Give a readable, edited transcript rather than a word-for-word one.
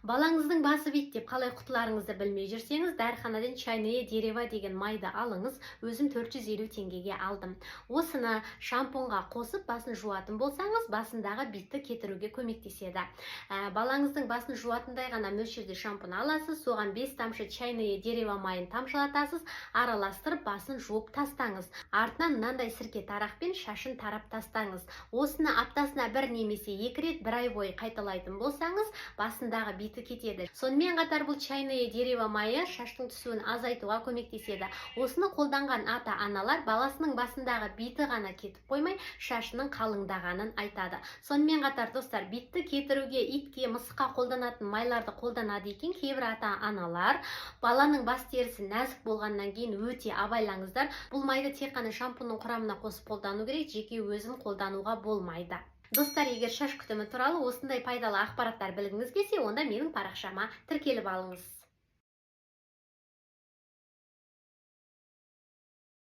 Балаңыздың басы биттеп, қалай құтыларыңызды білмей жүрсеңіз, дәріханадан «Чайное дерево» деген майды алыңыз. Өзім 450 теңгеге алдым. Осыны шампуньға қосып, басын жуатын болсаңыз, басындағы битті кетіруге көмектеседі. Балаңыздың басын жуатындай ғана мөлшерде шампунь аласыз, соған 5 тамшы «Чайное дерево» майын тамшылатасыз, араластырып, басын жуып тастаңыз. Артынан мынандай сірке тарақпен шашын тарап тастаңыз. Осыны аптасына бір немесе екі рет бір ай бойы қайталайтын болсаңыз, басындағы биті кетеді. Сонымен қатар бұл «Чайное дерево» майы шаштың түсуін азайтуға көмектеседі. Осыны қолданған ата аналар баласының басындағы биті ғана кетіп қоймай, шашының қалыңдағанын айтады. Сонымен қатар, достар, битті кетіруге итке, мысыққа қолданатын майларды қолданады екен кейбір ата аналар. Баланың бас терісі нәзік болғаннан кейін, өте абайлаңыздар. Бұл майды тек қана шампуньның құрамына қосып қолдану керек, жеке өзін қолдануға болмайды. Достар, егер шаш күтімі туралы осындай пайдалы ақпараттар білгіңіз келсе, онда менің парақшама тіркеліп алыңыз.